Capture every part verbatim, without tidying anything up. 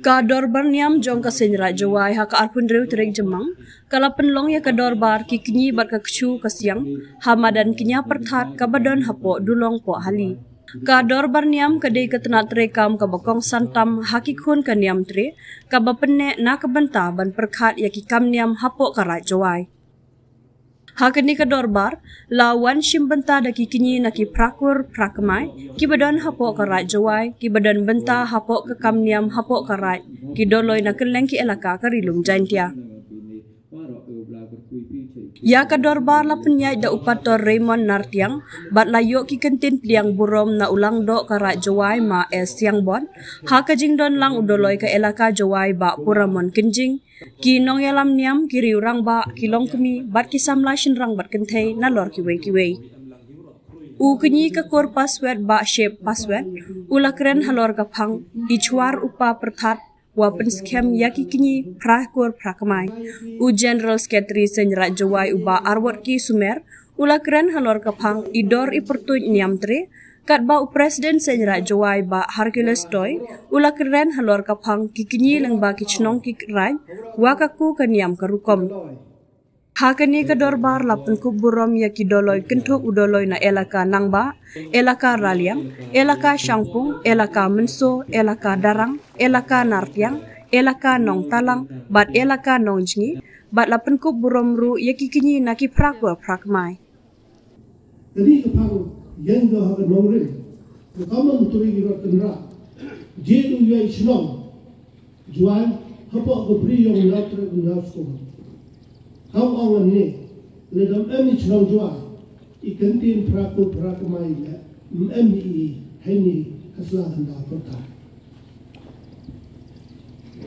Ka dorbar niam jong ka Seiñ Raij Jowai ha ka arphew hynriew tarik Jymmang ka la pynlong ïa ka dorbar ki kñi bad ka kchu ka siang ha madan Kñia Pyrthat kaba don hapoh Dulong Pohali. Ka dorbar niam ka dei ka tnat treikam kaba kongsan tam ha ki khun ka niam tre kaba pynneh na ka bynta ban pyrkhat ïa ki kam niam hapoh ka Raij Jowai. Ha kane ka dorbar la wan shim bynta da ki kñi na ki phra kur phra kmai kiba don hapoh ka Raij Jowai kiba don bynta hapoh ka kam niam hapoh ka Raij, ki Doloi na kylleng ki elaka ka Ri Lum Jaiñtia. Ïa ka dorbar la pynïaid da u Pastor Raymond Nartiang bad la ïoh ki kyntien pdiang burom na u Langdoh ka Raij Jowai Ma S Siangbon, ha ka jingdon lang u Doloi ka elaka Jowai Bah Puramon Kynjing, ki nongïalam niam, ki riew rangbah, ki longkmie bad ki samla shynrang bad kynthei nalor kiwei kiwei. U kñi ka kur Paswet Bah Shep Paswet u la kren halor ka phang I Chwar U Pa Pyrthat wa pynskhem ïa ki kñi phra kur phra kmai. U General Secretary Seiñ Raij Jowai u Bah Arwot K Sumer u la kren halor ka phang I Dor I Pyrtuid Niam Tre, katba u President Seiñ Raij Jowai Bah Hercules Toi u la kren halor ka phang ki kñi lyngba ki chnong ki raij wa ka ku ka niam ka rukom. Ha kane ka dorbar la pynkup burom ïa ki Doloi kynthup u Doloi na elaka Nangbah, elaka Raliang, elaka Shangpung, elaka Mynso, elaka Darrang, elaka Nartiang, elaka Nongtalang bad elaka Nongjngi, bad la pynkup burom ruh ïa ki kñi na ki phra kur phra kmai. Kane ka phang ïeng ka ha ka nongrim ka Kammon Turi Girot Kynrad, Jedu Yai Shnong Jowai, hapoh ka bri ïong Nat Trek Nat Skum. Kam ong ne, lada ym em i Shnong Jowai, i kyntien phra kur phra kmai ne, ym em i heini ha sla hynda pyrta.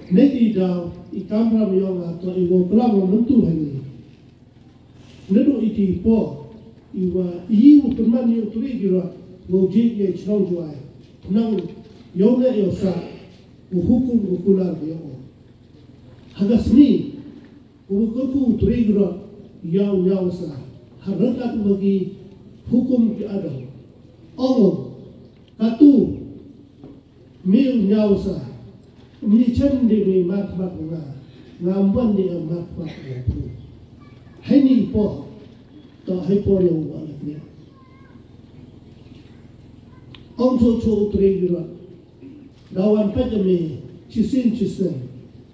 Ne ki daw i kamram ïong a to i wow klam myntu heini. Naduh iti i por iwa i u pynman ïa u Turi Girot wa u jied ïa i Shnong Jowai, nang ïong ne ïong sa u hukum u kular ïa u. Ha ka sngi u kyrkhu u Turi Girot ïa u ñiaw sa ha ryngkat wa ki hukum ki adong. Ong u, katu Miu ñiaw sa. Mi chen de mi mat mat nga. Nga mwan de mat mat nga pu. Hai ni po. To hai po yang wa lek ni. Ong cho cho u Turi Girot. Da wan pet mi chisin chisin.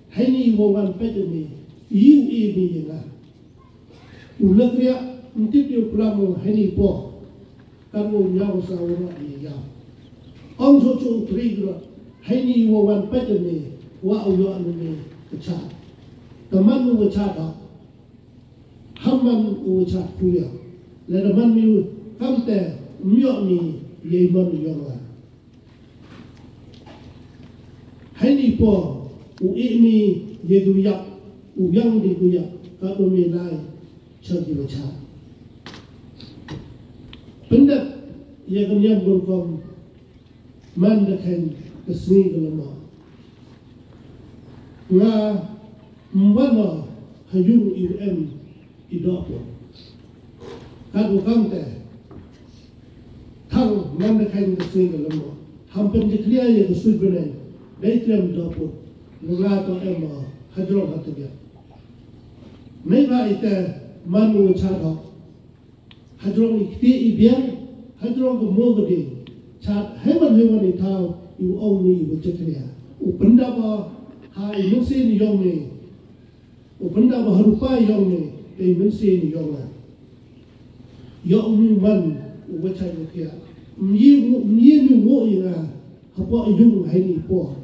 Hai ni wa wan pet mi. Iu i mi nga. U lek ria ntip yu klam hai ni po. Kan u ñiaw sa u rot ni ïa. Ong cho cho u Turi Girot. Hai ni wa wan pet ni wa u ïoh ni ni ka cha. Ka man u wa cha da. Ham man u wa cha ku ïa. Le da man mi u kam te mi ïoh ni ye man u ïoh la. Hai ni po u i mi ye du yak u yang di ku yak ka du mi lai. Cha ki wa cha. Pyndep ïa ka niam rukom man da khein ka sngi ka lama. Nga mwan ha yung i em i doh po. Ka du kam te. Thang man da khein ka sngi ka lama. Ham pynjiklia ïa ka sui bneng. Dei trem doh po. Nga to em ha jrong ha tebia. Nei ba ite man u cha doh. Hajrong i kti i biang, hajrong ka mo ka ding. Chat hewan hewan i thaw, i u ong ni i u chakria. U pynda ba ha i mynsiem i yong ni. U pynda ba ha rupa i yong ni, i mynsiem i yong na. Yong ni man, u wachai u kia. Myi mu, myi mi mo i nga, hapo i yung hai ni po.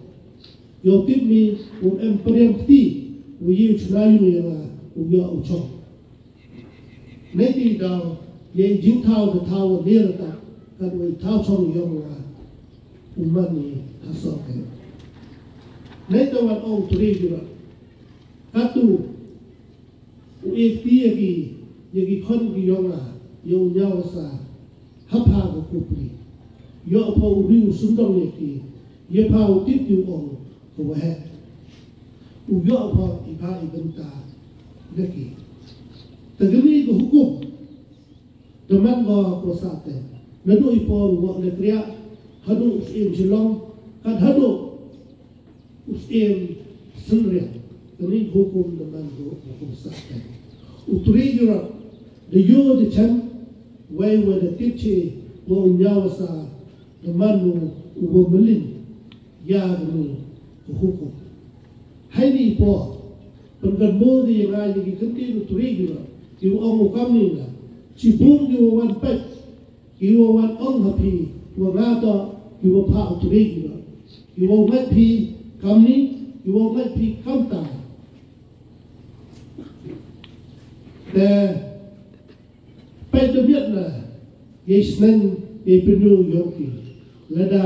Yo tip mi, u em priam kti, u yi u chna yung i nga, u yo u chong. Nei ti daw, ye jingthaw da thaw wa lir ta, kan wei thaw chong yong wa, u man ni ha so ke. Nei ta wan ong tri gi rat. Katu, u e ti ye ki, ye ki khon ki yong wa, ye u nyaw sa, ha pha ko kupri. Yo pha u ri u sundong ye ki, ye pha u tip yu ong, ko wa he. U yo pha i pha i bynta, ye ki. Ta gani ko hukum, Te man ko ko sa te. Naduh i por u wok le kriah, haduh u syiem Shillong, kat haduh Em synriang, kane ka hukum da man ka hukum sah. U trei jurok, da ïoh da chem, wei wei da tip che, wa u ñiaw sa, da man u, u wa mlien, ïa kane ka hukum. Hai ni po, pynkan mo da ïa nga ïa ki kyntien u trei jurok, ki wa ong u kam ni nga, chi bun ki wa wan peit, ki wa wan ong ha phi, wa nga to, ki wa pha u trei jurok. Ki wa ngeit phi, kam ni, ki wa ngeit phi, kam ta. Te, peit da miet na, ïa i sneng, ïa i pynïoh ïoh ki. Lada,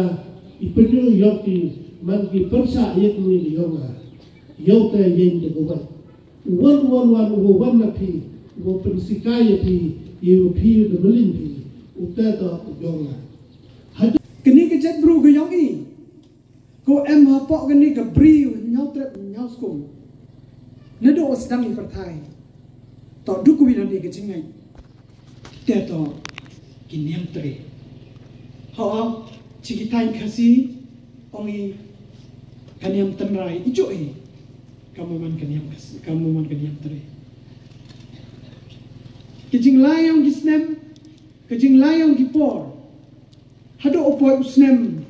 i pynïoh ïoh ki, man ki pyrshah ïa ki ni ïoh nga. Ïoh te ïa i te ko wan. Wan, wan, wan, wan, wan na phi, wan pynsikai ïa phi, ïa u phi, da mlien phi, u te to, u jong nga. Haduh kane ka jaitbru ka jong i, ko em hapoh kane ka bri, u ñiaw trep, ñiaw skum. Naduh u sdang i pyrthai. To duk wi na ne ka jingngeit. Te to ki niam trei. Ho, chi ki thaiñ Khasi, ong i ka niam tynrai, i jooh i. Ka mo man ka niam Khasi, ka mo man ka niam trei. Ka jinglai yong ki snem, ka jinglai yong ki por. Haduh u poi u snem,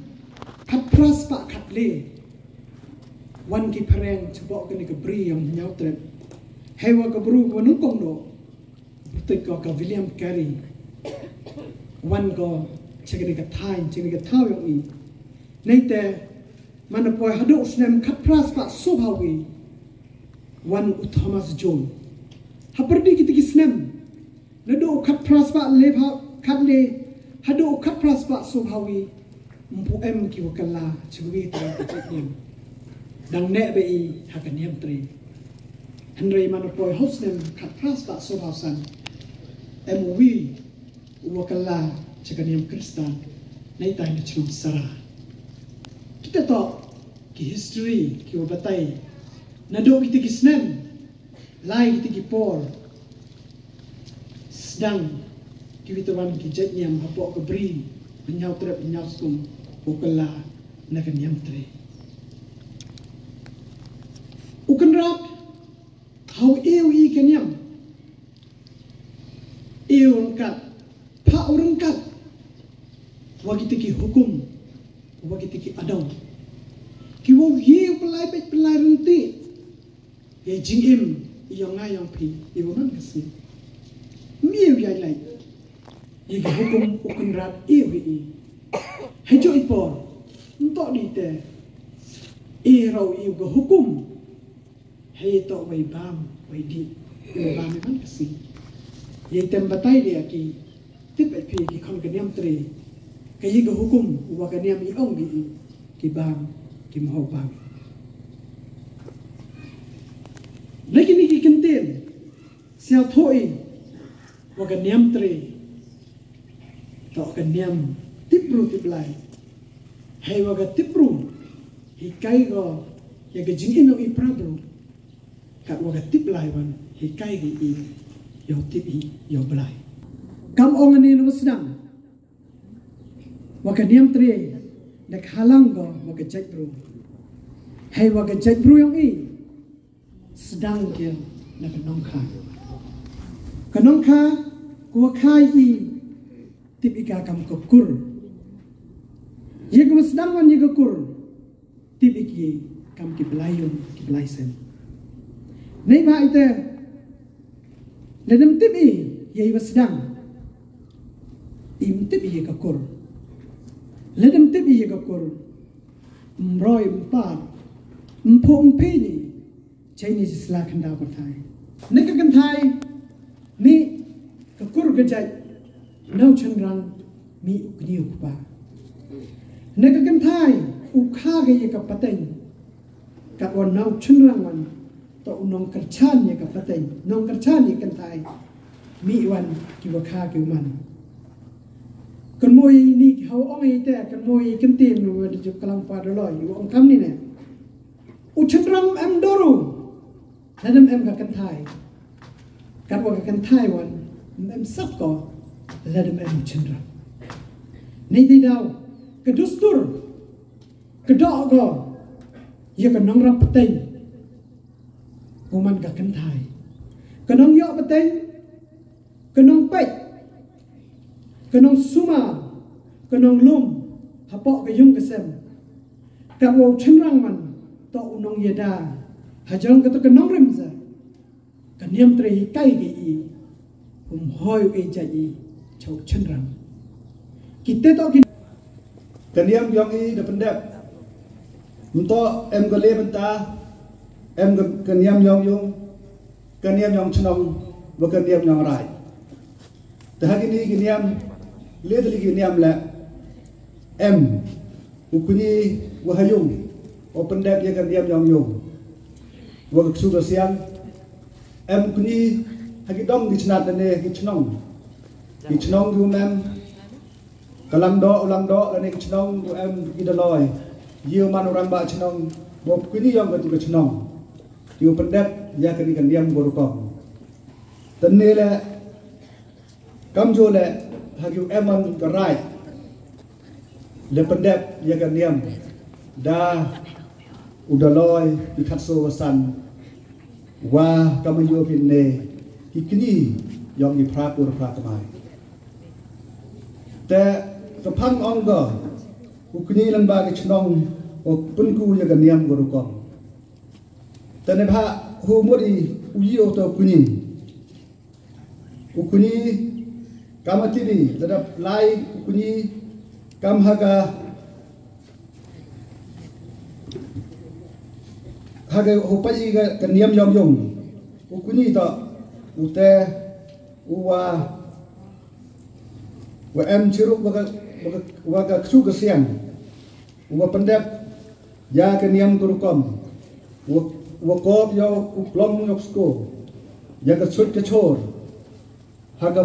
khatphra spah khatle. Wan ki phareng, chapoh kane ka bri yong ñiaw trep. Hei wa ka bru ko nyngkong do. Btut ko ka William Carey. Wan ko, cha kane ka thaiñ, cha kane ka thaw yong i. Neite, man poi haduh u snem khatphra spah sawphaw wi. Wan u Thomas Jones. Ha pyrdi kiti ki snem. Naduh u khatphra spah lephaw khatle. Haduh u khatphra spah sawphaw wi. Ym pu em ki wa kylla, cha wi te ka jaitniam. Dang neh ba i, ha ka niam trei. Hynrei man poi ha u snem khatphra spah sawphaw san. Em wi, u wa kylla, cha ka niam Khristan. Neitai na chnong Sara. Kita to, ki history, ki wa batai. Naduh kiti ki snem. Lai kiti ki por. Sdang, ki wi te wan ki jaitniam hapoh ka bri, ñiaw trep, ñiaw skum, u kylla, na ka niam trei. U Kynrad, ha u ïew i ka niam. Ïew ryngkat, pha u ryngkat. Wa kiti ki hukum, wa kiti ki adong. Ki wa ïew pynlai peit pynlai rynti. Ïa jingim, ïa nga ïa phi, ïa wa man ka sngi. Ym ïa ïa lai. Ïa ka hukum u Kynrad ïa wi i. Hei jooh i por. Nto di te. Ïa raw ïa ka hukum. Hei to wei bam, wei di. Ïa wa man ka sngi. Ïa tem batai ïa ki. Tip ai phi ki khon ka niam trei. Ka ïa ka hukum, wa ka niam i ong ki i, ki bam, ki mho bam. Na kini ki kyntien, siaw thoi, wa ka niam trei. To ka niam, tip bru tip lai. Hei wa ka tip bru, hikai go, ïa ka jingim i pra bru. Kat wa ka tip lai wan, hikai ki i, ïoh tip i, ïoh blai. Kam ong ani na wa sdang. Wa ka niam trei, na ka halang go, wa ka jaitbru. Hei wa ka jaitbru yong i, sdang ki na ka nongkha. Ka nongkha, ko wa kha i, tip i ka kam ka kur. Ïa ka wa sdang wan ïa ka kur. Tip i ki kam ki blai ïum, ki blai sem. Nei ba ite, lada ym tip i, ïa i wa sdang. Im tip i ïa ka kur. Lada ym tip i ïa ka kur. Ym roi ym par. Ym phuh ym phi ni. Chai ni sla khyndaw kynthai. Ni ka kynthai. Ni ka kur ka jait. Nau chynrang. Mi u kni u kpa. Ni ka kynthai. U kha ka ïa ka pateng. Ka wan nau chynrang wan. To u nong kyrchan ïa ka pateng. Nong kyrchan ïa kynthai. Mi wan ki wa kha ki u man. Kan moi ni ki hau ong i te. Kan moi i kyntin wa di juk kalang pa doloi. Wa ong kam ni ne. U chynrang em doru. Ladam em ka kynthai. Katwa ka kynthai wan, em sat ko, ladam em chynrang. Nei dei daw, ka dustur, ka doh ko, Ïa ka nongrap pateng u man ka kynthai. Ka nongïoh pateng, ka nongpeit, ka nongsumar, ka nonglum hapoh ka ïung ka sem. Katwa u shynrang man, to u nongïada ha jrong kata ka nongrim sa. Ka niamtre hikai ka i, um hoi u e jait i cha u shynrang. Kita to ki. Ka niam yong i da pyndep. Mto em ka le bynta, em ka, ka niam yong yung, ka niam yong chnong, wa ka niam yong rai. Te ha kini ki niam, le dali ki niam le, em u kñi wa ha yung, u pyndep ïa ka niam yong yung, wa ka ksu ka siang. Em u kñi ha ki dong ki chnat ne ki chnong, ki chnong ki um em ka langdoh, u langdoh, lane ki chnong u em ki daloi. Ïa u man u rangbah chnong, wa u kñi yong katu ka chnong, ki u pyndep ïa kani ka niam ka rukom. Tynne le, kamjooh le, ha ki u em man ka rai, le pyndep ïa ka niam da u daloi, ki khatso wa san, wa kamjooh phi ne, ki kñi yong ki phra kur phra kmai. Te ka phang ong ka, u kñi lyngba ki chnong, u pynku ïa ka niam ka rukom. Te ne bha hu mut i u ïoh to u kñi. U kñi kam ha TV, lada lai u kñi kam ha ka, ha ka u peit i ka, ka niam yong yung. U kñi to, u te, u wa, wa em chirup wa ka, wa ka, wa ka ksu ka siang. U wa pyndep ïa ka niam ka rukom. U wa, u wa kop ïa u klong ïa u sko, ïa ka sut ka chor. Ha ka,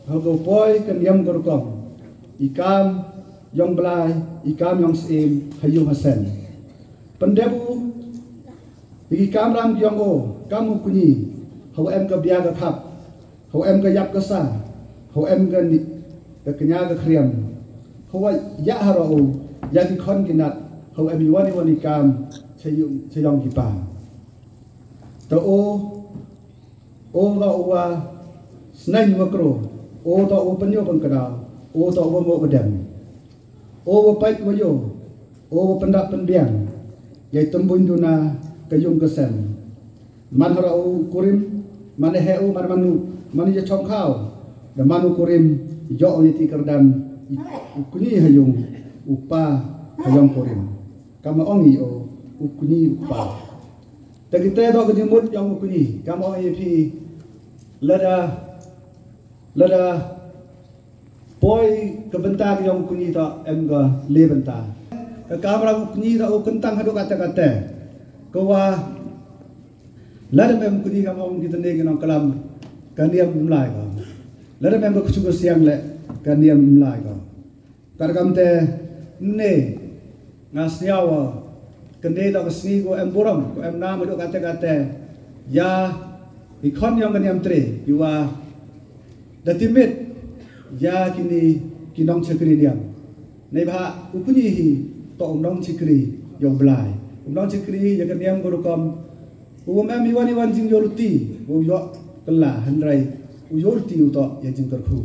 ha ka poi ka niam ka rukom. I kam yong Blai, i kam yong Syiem, ha yung ha sem. Pyndep u ïa ki kamram ki yong o, kam u kñi, ha u em ka bia ka khap, ha u em ka ïap ka sa, ha u em ka ni, ka kñia ka khriam, ha u ïa ha ro u ïa ki khon ki nat, ha u em i wan i wan i kam cha yung, cha yong ki pa. Te o, o to u wa sneng wa kro, o to u pynïoh pynkydaw, o to u wa mo wa dem. O wa pait wa ïoh, o wa pyndap pynbiang ïa i tymbuin duna ka yung ka sem. Man ha ro u kurim, man he u, man, man u, man ïa chong khaw, da man u kurim ïoh ïa ti kyrdan, u kñi ha yung, u pa ha yong kurim. Kam ong i o, u kñi u pa. Te kita to ka jingmut yong u kñi, kam ong i phi, lada, lada poi ka bynta ka yong u kñi to em ka le bynta. Ka kamram u kñi to u kyntang haduh kata kata. Ka wa lada mem u kñi kam ong kita ne ki nongklam, ka niam um lai ka. Lada mem ka ksu ka siang le, ka niam um lai ka. Kata kam te ne nga sñiaw ka ne to ka sngi ko em burom, ko em nam haduh kata kata. Ïa i khon yong ka niam tre, i wa da timit ïa kini ki nongchakri niam. Neibha u kñi hi to u nongchakri yong Blai, u nongchakri ïa ka niam ka rukom. U wa em i wan i wan jingïoh luti, u ïoh kylla, hynrei u ïoh luti u to ïa jingkyrkhu.